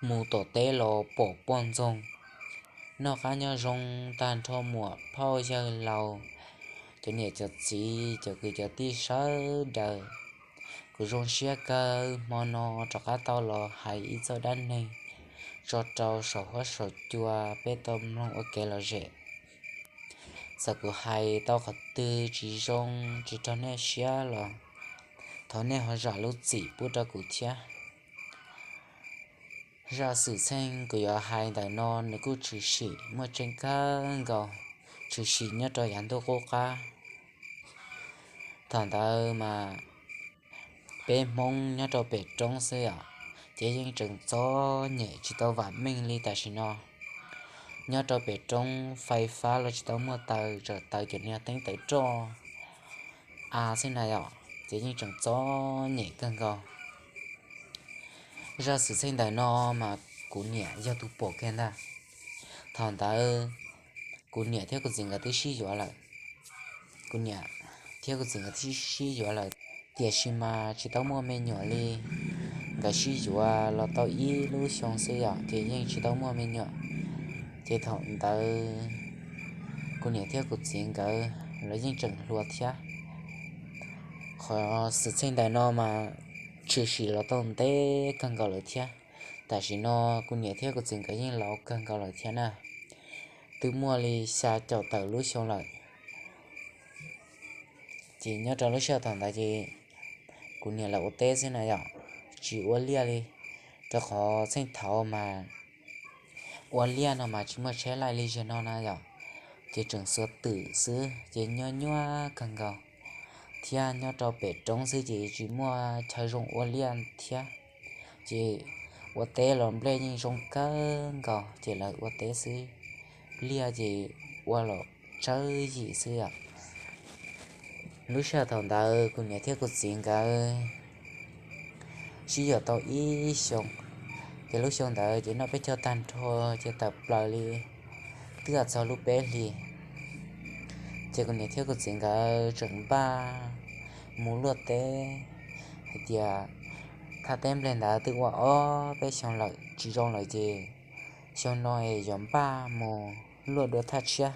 mus tom teb los pom poj ntxoog noj qab nyob zoo tag nrho, muam phauj yawg laus, cov niam cov txiv, cov kwv cov tij sawv daws. Kuv zoo siab kawg hmo no rov qab tau los hais ib txoj dab neeg tso rau saum huab saum cua peb tau mloog ua kev lom zem. Txawm kuv hais tau qhov twg tsis zoo tsis raug nej siab los thov nej ho zam lub txim pub rau kuv thiab. Zaj xwm txheej kuv yuav hais ntawm no nws kuj tshwm sim muaj tseeb kawg nkaus, tshwm sim nyob rau yav ntuj qub qab. Thaum ntawd mas peb Hmoob nyob rau pem roob xwb os, ces yeej tseem txom nyem tsis tau vam meej li tam sim no. Nyob rau pem roob fais fab los tsis tau muaj taws, tseem taws cov niag teeb taws roj av xwb na yom, ces yeej tseem txom nyem kawg nkaus. Zaj xwm txheej ntawm no mas kuv niam yog tus pom kiag ntag. Thaum ntawd kuv niam thiab kuv txiv nkawd twb sib yuav lawm. Kuv niam thiab kuv txiv nkawd twb sib yuav lawm, tiam sis mas tsis tau muaj me nyuam li. Nkawd sib yuav los tau ib lub xyoo xwb yom, ces yeej tsis tau muaj me nyuam. Ces thaum ntawd kuv niam thiab kuv txiv nkawd los yeej tseem hluas thiab. Qhov xwm txheej ntawm no mas tshwm sim los tau ntev kawg nkaus lawm thiab. Tam sim no kuv niam thiab kuv txiv nkawd yeej laus kawg nkaus lawm thiab na, twb muaj li xya caum tawm lub xyoo lawm. Ces nyob rau lub sij hawm thaum ntawd ces kuv niam lawv ua teb xwb na yom, tsis ua liaj li, rau qhov txheej thaud mas ua liaj no mas tsis muaj tsheb laij li zaum no na yom, ces tseem xuas twm xwb ces nyuaj nyuaj kawg nkaus, thiab nyob rau pem roob xwb ces tsis muaj chaw zoo ua liaj thiab. Ces ua teb los nplej yeej zoo kawg nkaus ces lawv ua teb xwb, liaj ces ua los tsawg yim xwb yom. Lub sij hawm thaum ntawd kuv niam thiab kuv txiv nkawd sib yuav tau ib xyoo, ces lub xyoo ntawd ces noj peb caug tag nrho, ces tawm plaws li twb txog lub peb hlis. Ces kuv niam thiab kuv txiv nkawd tseem npaj mus luaj teb, hais tias thaj teb nplej ntawd twb ua ob peb xyoo lawm tsis zoo lawm ces xyoo no es yuav npaj mus luaj dua thaj tshiab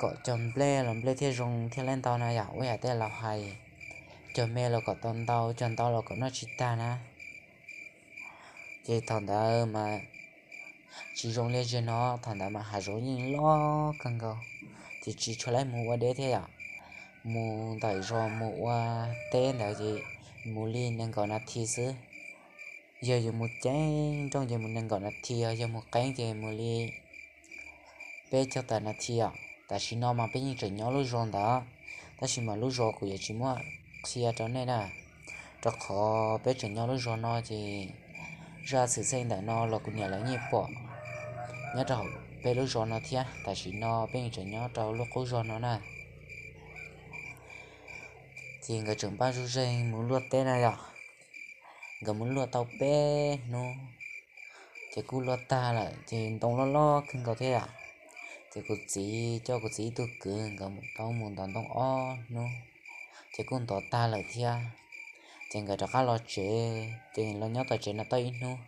kom cog nplej los nplej thiaj zoo thiaj li ntau na yom, ua yam tej laus hais, cog me los kom tau ntau, cog ntau los kom noj tsis tag na. Ces thaum ntawd mas tsis zoo li zaum no, thaum ntawd mas hav zoov yeej loj kawg nkaus, ces tsis tshua laib mus ua deb thiab yom. Mus ntawm zos mus ua teb ntawd ces mus li nees nkaum nas this xwb. Yog yus mus ceev nrooj ces mus nees nkaum nas this, yog mus qeeb ces mus li peb caug tawm nas this os. Tam sim no mas peb yeej tseem nyob lub zos ntawd, tab sis mas lub zos kuv yuav tsis muab qhia rau nej na, rau qhov peb tseem nyob lub zos no ces zaj xwm txheej ntawm no los kuv niam lawv yeej pom nyob rau hauv peb lub zos no thiab. Tam sim no peb yeej tseem nyob rau lub qub zos no na. Ces nkawd tseem npaj zuj zus mus luaj teb na yom. Nkawd mus luaj tau peb hnub, ces kuj luaj tag lawm ces ntoo loj loj kawg nkaus thiab yom. Ces kuv txiv coj kuv txiv ib tug kwv nkawd tau mus ntov ntoo ob hnub, ces kuj ntov tag lawm thiab. Ces nkawd rov qab los tsev, ces los nyob tom tsev no tau ib hnub,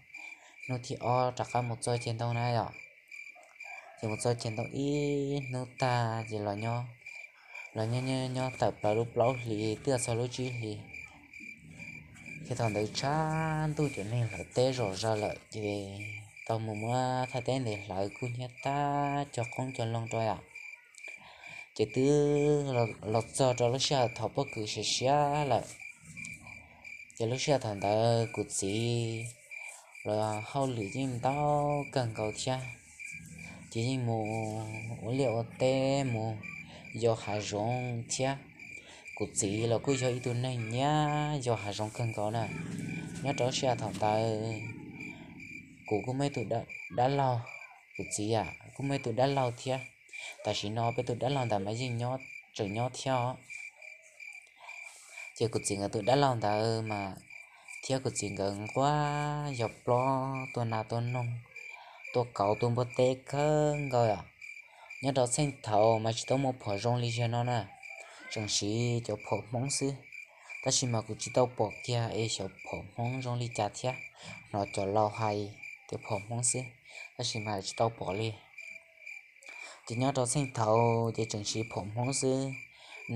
hnub thib ob rov qab mus txog ceg ntoo na yom. Ces mus txog ceg ntoo ib hnub tag ces los nyob, los nyob nyob nyob tawm plaws lub plaub hlis twb txog lub tsib hlis. Ces thaum ntawd tshav ntuj ces neeg hlawv teb zom zaws lawm ces tau mus muab thaj teb ntes hlawv kuj hnyiab tag cog qoob cog loo rau yom. Ces twb los txog rau lub sij hawm thaum pob kws siav siav lawm. Ces lub sij hawm thaum ntawd kuv txiv los hauj lwm yeej ntau kawg nkaus thiab, ces yeej mus ua liaj ua teb mus yos hav zoov thiab. Kuv txiv los kuj yog ib tug neeg nyiam yos hav zoov kawg nkaus na. Nyob rau lub sij hawm thaum ntawd kuv kuj muaj ib tug dab laug, kuv txiv kuj muaj ib tug dab laug thiab. Tam sim no peb tus dab laug ntawd mas yeej nyob, tseem nyob thiab os. Ces kuv txiv nkawd tus dab laug ntawd mas thiab kuv txiv nkawd nquag yos plob tua nas tua noog, tua kauv tua npua teb kawg nkaus os. Nyob rau txheej thaud mas tsis tau muaj phom zoo li zaum no na, tseem siv cov phom Hmoob xwb. Tab sis mas kuv tsis tau pom kiag es xyov phom Hmoob zoo li cas thiab, hnov cov laus hais tias phom Hmoob xwb, tab sis mas tsis tau pom li. Ces nyob rau txheej thaud ces tseem siv phom Hmoob xwb,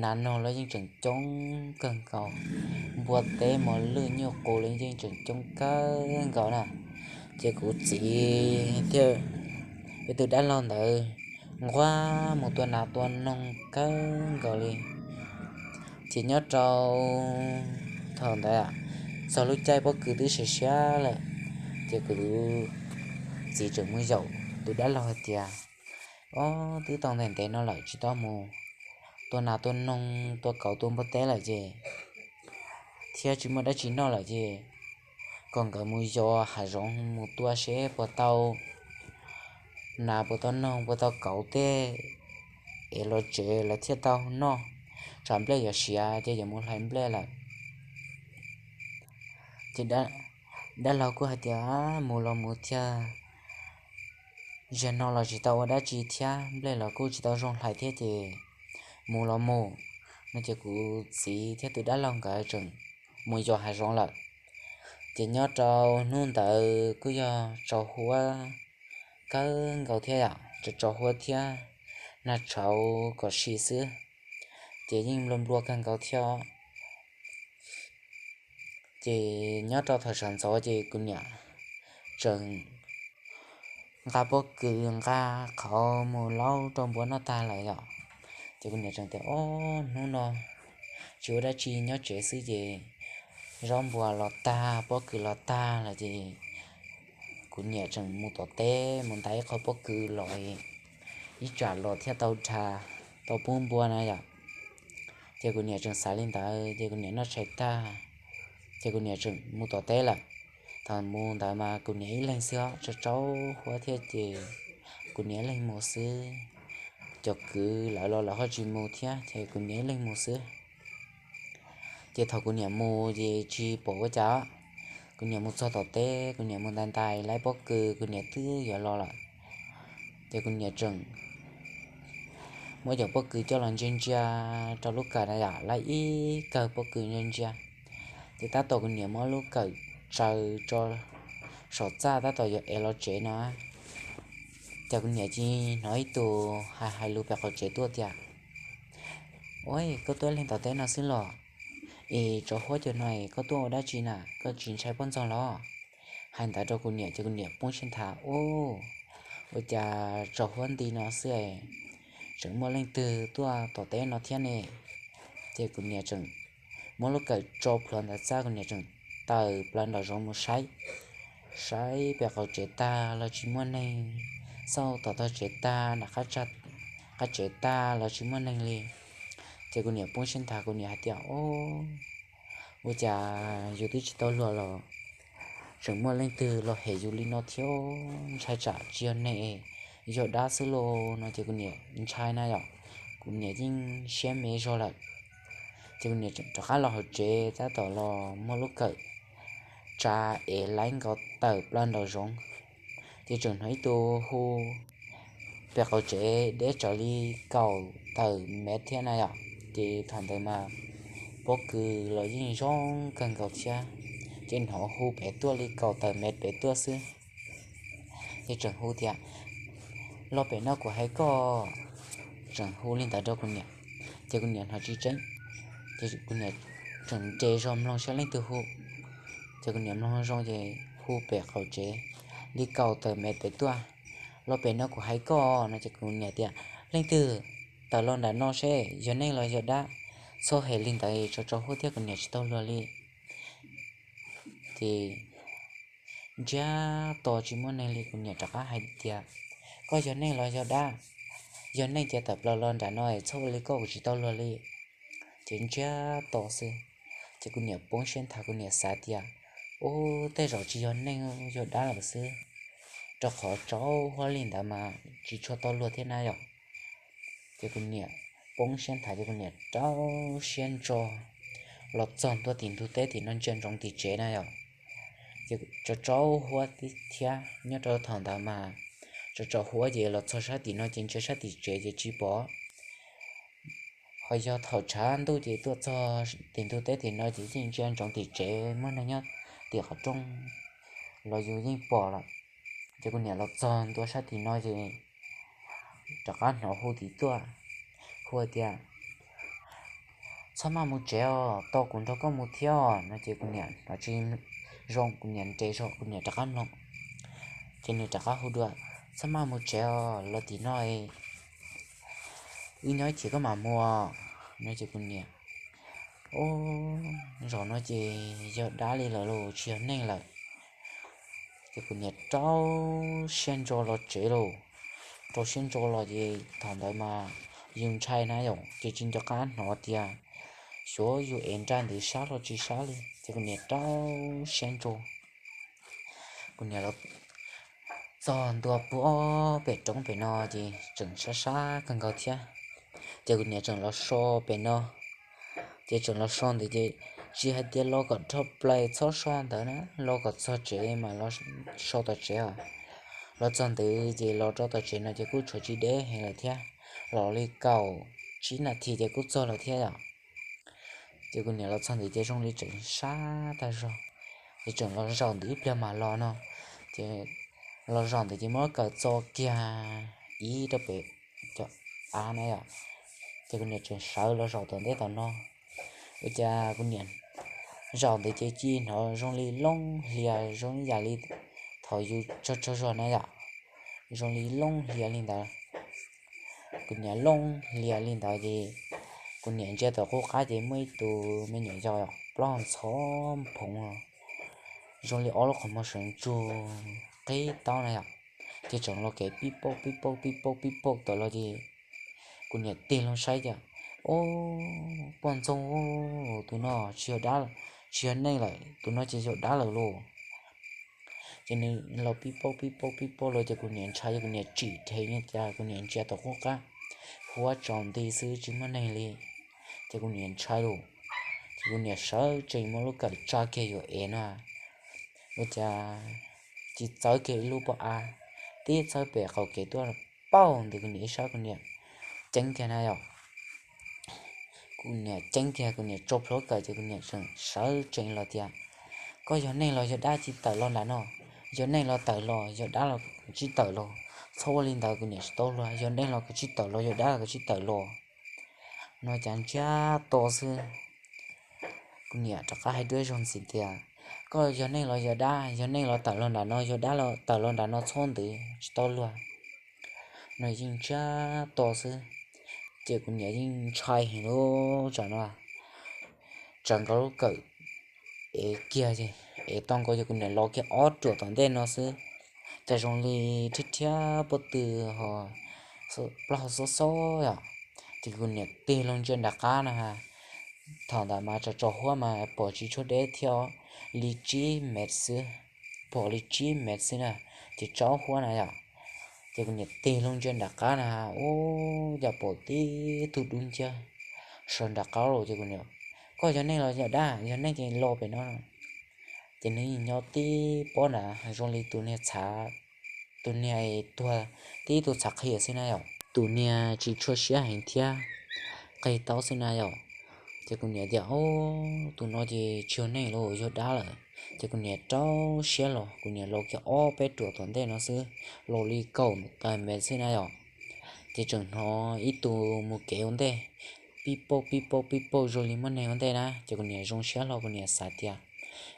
nas noog los yeej tseem coob kawg nkaus, npua teb mos lwj nyuj qus los yeej tseem coob kawg nkaus na. Ces kuv txiv thiab tus dab laug ntawd nquag mus tua nas tua noog kawg nkaus li. Ces nyob rau thaum ntawd txog lub caij pob kws twb siav siav lawm, ces kuv txiv tseem mus yaum tus dab laug hais tias, Ob, twb tau ntev ntev no lawm tsis tau mus tua nas tua noog tua kauv tua npua teb lawm ces, thiab tsis muaj dab tsi noj lawm ces, kom nkawd mus yos hav zoov mus tua seb puas tau nas puas tau noog puas tau kauv tej es los tsev lawv thiaj tau noj, tsam nplej yuav siav ces yuav mus hlais nplej lawm. Ces dab laug kuj hais tias, Mus los mus thiab, zaum no los tsis tau ua dab tsi thiab nplej los kuj tsis tau zoo hlais thiab ces mus los mus. No ces kuv txiv thiab tus dab laug nkawd tseem mus yos hav zoov lawm. Ces nyob rau hnub ntawd kuj yog tsaus huab kawg nkaus thiab yom, tsaus huab thiab nag tshauv kom sim xwb, ces yeej nplua nplua kawg nkaus thiab. Ces nyob rau thaum sawv ntxov ces kuv niam tseem nqa pob kws nqa qhauv mus laub rau npua noj tag lawm yom. Ces kuv niam tseem tias, Ob, hnub no tsis ua dab tsi nyob tsev xwb ces zaub npua los tag pob kws los tag lawm ces kuv niam tseem mus tom teb mus ntais ib qho pob kws los, ib tsam los thiaj tau dha, tau pub npua na yom. Ces kuv niam tseem xav li ntawd ces kuv niam noj tshais tag, ces kuv niam tseem mus tom teb lawm. Thaum mus ntawd mas kuv niam ib leeg xwb os, tsaus huab thiab ces kuv niam ib leeg mus xwb. Cov kwv lawv los lawv ho tsis mus thiab ces kuv niam ib leeg mus xwb. Ces thaum kuv niam mus ces tsis pom ua cas, kuv niam mus txog tom teb kuv niam mus ntais ntais laib pob kws kuv niam twb yuav los lawm. Ces kuv niam tseem muab cov pob kws coj los ntsia ntsia rau lub kawm na yom, laib ib kawm pob kws ntsia ntsia. Ces tab tom kuv niam muab lub kawm tsaws tso saum txaj tab tom yuav ev los tsev no, ces kuv niam cia li hnov ib tug hais hais lus pem qaum tsev tuaj tias, Ua, koj tuaj ib leeg tom teb no xwb los? Es tsaus huab cuag no koj tuaj ua dab tsi na, koj tsis ntshai poj ntxoog los? Hais ntawd rau kuv niam ces kuv niam poob siab nthav, Ub, ua cas tsaus huab nti no xwb es tseem muaj leej twg tuaj tom teb no thiab ne? Ces kuv niam tseem muab lub kawm tso plhuav ntawm txaj, kuv niam tseem tawm plaws nraum zoov mus saib. Saib pem qaum tsev tag los tsis muaj neeg, xauj tom tog tsev tag, nram qab tsev tag los tsis muaj neeg li. Ces kuv niam poob siab nthav, kuv niam hais tias, Ub, ua cas yus twb tsis tau luag los tseem muaj leej twg los hem yus li no thiab, ntshai tsam tsis yog neeg, yog dab xwb lauj no ces kuv niam ntshai na yom, kuv niam yeej siab me zog lawm. Ces kuv niam rov qab los hauv tsev tab tom los muab lub kawm tsa es laib nkaus tawm plaws nraum zoov, ces tseem hnov ib tug hu pem qaum tsev deb tsawv li kaum tawm mev thiab na yom. Ces thaum ntawd mas pob kws los yeej zoo kawg nkaus thiab, ces hnov hu pem tuaj li kaum tawm mev pem tuaj xwb. Ces tseem hu tias, Los pem no kuv hais koj. Tseem hu li ntawd rau kuv niam, ces kuv niam hnov tsis tseeb. Ces kuv niam tseem nres zog mloog saib leej twg hu. Ces kuv niam mloog zoo ces hu pem qaum tsev li kaum tawm mev pem tuaj, Los pem no kuv hais koj no. Ces kuv niam tias, Leej twg? Tawm los nram no seb yog neeg los yog dab. Txhob hem li ntawd, tsaus tsaus huab thiab kuv niam tsis tau luag li. Ces ntsiag to tsis muaj neeg li, kuv niam rov qab hais tias, Koj yog neeg los yog dab? Yog neeg ces tawm plaws los nram no, txhob ua li koj, kuv tsis tau luag li. Ces ntsiag to xwb. Ces kuv niam poob siab nthav, kuv niam xav tias, Ub, tej zaum tsis yog neeg, yog dab lawm xwb, rau qhov tsaus huab li ntawd mas tsis tshua tau luag thiab na yom. Ces kuv niam poob siab nthav ces kuv niam rau siab ntso los txog ntua tim ntug teb tim no ntsia ntsoov tim tsev na yom. Ces tsaus tsaus huab thiab, nyob rau thaum ntawd mas tsaus tsaus huab ces los txog sab tim no ces ntsia sab tim tsev ces tsis pom. Ho yog thaum tshav ntuj ces tuaj txog tim ntug teb tim no ces yeej ntsia ntsoov tim tsev muaj neeg nyob tim qhov rooj los yus yeej pom lawm. Ces kuv niam los txog ntua sab tim no ces rov qab hnov hu tim tuaj, hu tias, Txhob maj mus tsev os, tos kuv nrog koj mus thiab os. No ces kuv niam hnov tsis zoo, kuv niam nres zog, kuv niam rov qab mloog, ces nws rov qab hu dua, Txhob maj mus tsev os, los tim no wb nyob ib chim koj mam mus. No ces kuv niam, Ub, zaum no ces yog dab li lawm los tsis yog neeg lawm. Ces kuv niam rau siab ntso los tsev lauj. Rau siab ntso los ces thaum ntawd mas yus ntshai na yom, ces tsis nco qab hnov tias xyov yus ev nra ntawd sab los tsis sab li, ces kuv niam rau siab ntso. Kuv niam los txog ntua puag pem roob pem no ces tseem sab sab kawg nkaus thiab. Ces kuv niam tseem los so pem no, ces tseem los so ntawd ces tsis hais tias los kom dhau plaws txhob so ntawd na, los kom txog tsev mas los so tom tsev os. Los txog ntawd ces los rau tom tsev no ces kuj tshuav tsis deb heev lawm thiab, los li kaum tsib nas this ces kuj txog lawm thiab yom. Ces kuv niam los txog ntawd ces zoo li tseem sab tag zog, ces tseem los zaum ntawd ib pliag mam los no. Ces los zaum ntawd ces muab kawm txo kiag ib rau pem cov av na yom, ces kuv niam tseem sawv los zaum tom ntej tom no. Ua cas kuv niam zaum ntawd ces cia hnov zoo li looj hlias zoo ib yam li thaum yus tsaug tsaug zog na yom, zoo li looj hlias li ntawd. Kuv niam looj hlias li ntawd ces kuv niam ntsia tom qub qab ces muaj ib tug me nyuam yaus plaub hau ntxhov phoov, zoo li ob lub qhov muag sawv ntsug qib taub na yom, ces tseem los kev pib pauj pib pauj pib pauj pib pauj tawm los ces kuv niam tig loo saib tias, Ub, poj ntxoog, tus no tsis yog dab, tsis yog neeg lawm, tus no ces yog dab lawm lauj. Ces nws los pib pauj pib pauj pib pauj los ces kuv niam ntshai, ces kuv niam tsim dheev, ces kuv niam ntsia tom qub qab, huab tsaus nti xwb tsis muaj neeg li. Ces kuv niam ntshai lauj, ces kuv niam sawv tsees muab lub kawm tsa kiag yuav ev no, ua cas tsis txawb kiag ib lub pob av, tib txawb pem qaum kev tuaj pauj ntawm kuv niam ib sab, kuv niam ceeb kiag na yom. Kuv niam ceeb kiag, kuv niam tso plhuav kawm ces kuv niam tseem sawv tsees los tias, Koj yog neeg los yog dab tsis tawm los nram no? Yog neeg los tawm los, yog dab los tsis tawm los. Txhob ua li ntawd, kuv niam tsis tau luag, yog neeg los koj tsis tawm los, yog dab los koj tsis tawm los. No cas ntsiag to xwb. Kuv niam rov qab hais dua ib zaug ntxiv tias, Koj yog neeg los yog dab? Yog neeg los tawm los nram no, yog dab los tawm los nram no, txhob ntawd, tsis tau luag. No yeej ntsiag to xwb, ces kuv niam yeej ntshai heev lub tsam no, tsawv nkaus lub kawm ev kiag, ev tau nkaus ces kuv niam los kiag ob ruam tom ntej no xwb, cas zoo li rhiab rhiab pob tw ho plaub hau xob xob yom, ces kuv niam tig loo ntsia nram qab no ha. Thaum ntawd mas tsaus tsaus huab mas pom tsis tshua deb thiab, li tsib mev xwb, pom li tsib mev xwb na, ces tsaus huab na yom. Ces kuv niam tig loo ntsia nram qab na, ub, cas pom tib tug dub nciab sawv nram qab los ces kuv niam, Koj yog neeg los yog dab? Yog neeg ces los pem no. Ces nws nyob tib pob nrad zoo li tus niag txhav, tus niag tuag, tib tug txhav qhia xwb na yom, tus niag tsis tshua siab heev thiab, qig taub xwb na yom. Ces kuv niam tias, Ub, tus no ces tsis yog neeg los yog dab lawm. Ces kuv niam rau siab los, kuv niam los kiag ob peb ruam tom ntej no xwb, los li kaum tawm mev xwb na yom. Ces tseem hnov ib tug mus kev ua ntej, pib pauj pib pauj pib pauj zoo li muaj neeg ua ntej na. Ces kuv niam zoo siab hlo, kuv niam xav tias,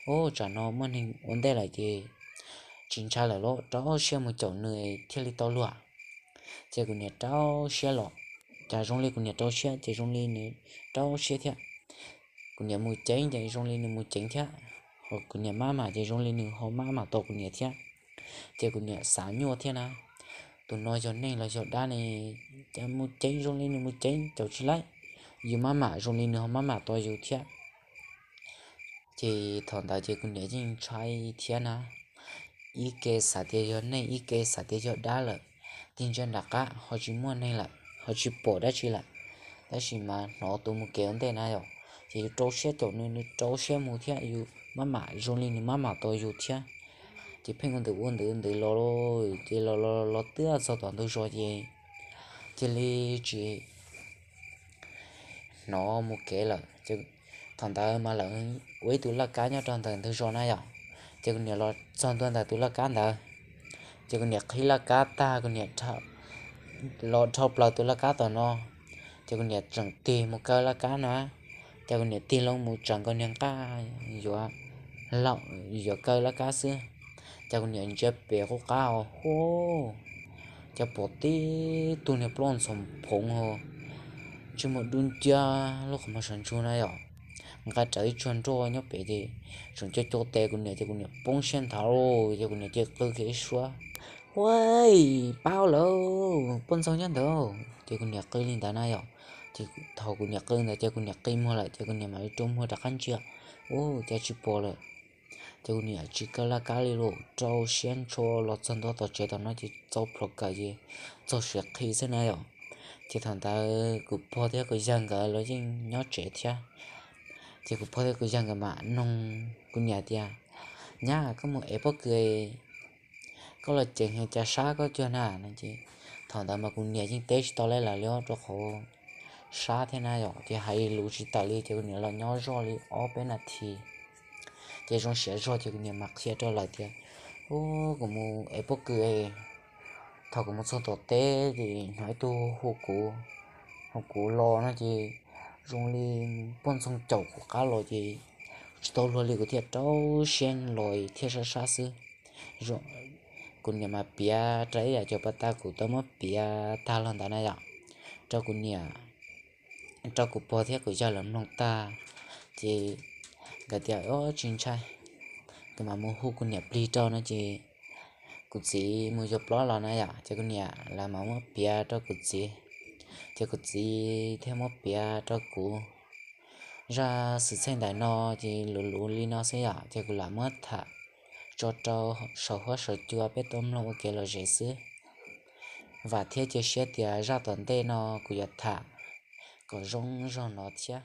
Ub, tsam no muaj neeg ua ntej lawm ces tsis ntshai lawm lauj, rau siab mus caum nws thiaj li tau luag. Ces kuv niam rau siab los, cas zoo li kuv niam rau siab ces zoo li nws rau siab thiab. Kuv niam mus ceev ces zoo li nws mus ceev thiab, ho kuv niam maj mam ces zoo li nws ho maj mam tau kuv niam thiab. Ces kuv niam xav nyuaj thiab na, tus no yog neeg los yog dab ne, cas mus ceev zoo li nws mus ceev, caum tsis laib, yus maj mam zoo li nws ho maj mam tau yus thiab. Ces thaum ntawd ces kuv niam yeej ntshai thiab na, ib ke xav tias yog neeg, ib ke xav tias yog dab lawm. Tig ntsia nram qab ho tsis muaj neeg lawm, ho tsis pom dab tsi lawm, tab sis mas hnov tus mus kev ua ntej na yom, ces yus rau siab caum nws, nws rau siab mus thiab, yus maj mam zoo li nws maj mam tau yus thiab. Ces pheej ua ntawd ua ntawd ntawd los, ces los los los twb txog tom ntug zos ces cia li tsis hnov mus kev lawm. Thaum ntawd mas lawv ua ib tug laj kab nyob rau ntawm ntug zos na yom. Ces kuv niam los txog ntua ntawm tus laj kab ntawd, ces kuv niam qhib laj kab tag kuv niam los dhau plaws tus laj kab tom no, ces kuv niam tseem tig mus kaw laj kab na. Ces kuv niam tig loo mus tsam nkaus niag nqaj yuav laum yuav kaw laj kab xwb, ces kuv niam ntsia pem qub qab ho hu, ces pom tib tug niag ploj ntxhov phoov ho ntsej muag dub nciab lub qhov muag sawv ntsug na yom, nqa rawv ib tsuag nroj nyob pem ces tseem co co tes kuv niam ces kuv niam poob siab nthav, ces kuv niam cia li qw kiag ib suab, Ua, pab lawm, poj ntxoog nyob ntawd. Ces kuv niam qw li ntawd na yom, ces thaum kuv niam qw ntawd ces kuv niam qi muag lawm ces kuv niam mam li rua muag rov qab ntsia, ua cas tsis pom lawm. Ces kuv niam tsis kaw laj kab li los rau siab ntshua los txog ntua tom tsev tom no ces txaus plhov kawm ces txaus siav qhi xwb na yom. Ces thaum ntawd kuv pog thiab kuv yawg nkawd los yeej nyob tsev thiab. Ces kuv pog thiab kuv yawg nkawd mam noog kuv niam tias, Nyab, koj mus ev pob kws koj los ceev cas sab koj cuag na no ces, thaum ntawd mas kuv niam yeej teb tsis tau li lawm li rau qhov sab thiab na yom, ces hais lus tsis tawm li ces kuv niam los nyob zoj li ob peb nas this. Ces zoo siav zog ces kuv niam mam qhia rau lawv tias, Ub, kuv mus ev pob kws, thaum kuv mus txog tom teb ces hnov ib tug hu kuv, hu kuv los no ces zoo li poj ntxoog caum kuv qab los ces tsis tau luag li kuv thiaj rau siab los thiaj sab sab xwb. Kuv niam mas piav rau ib yam cov paj tag kuv tau muab piav tag los ntawd na yom, rau kuv niam, rau kuv pog thiab kuv yawg lawv mloog tag, ces nkawd tias, Ub, tsis ntshai, kuv mam mus hu kuv niam plig rau no ces kuv txiv mus yuav plaub los na yom, ces kuv niam lawv mam muab piav rau kuv txiv, ces kuv txiv thiaj muab piav rau kuv. Zaj xwm txheej ntawm no ces luv luv li no xwb yom, ces kuv lam muab tham tso rau saum huab saum cua peb tau mloog ua kev lom zem xwb. Vam thiab cia siab tias zaj tom ntej no kuv yuav tham kom zoo zog no thiab.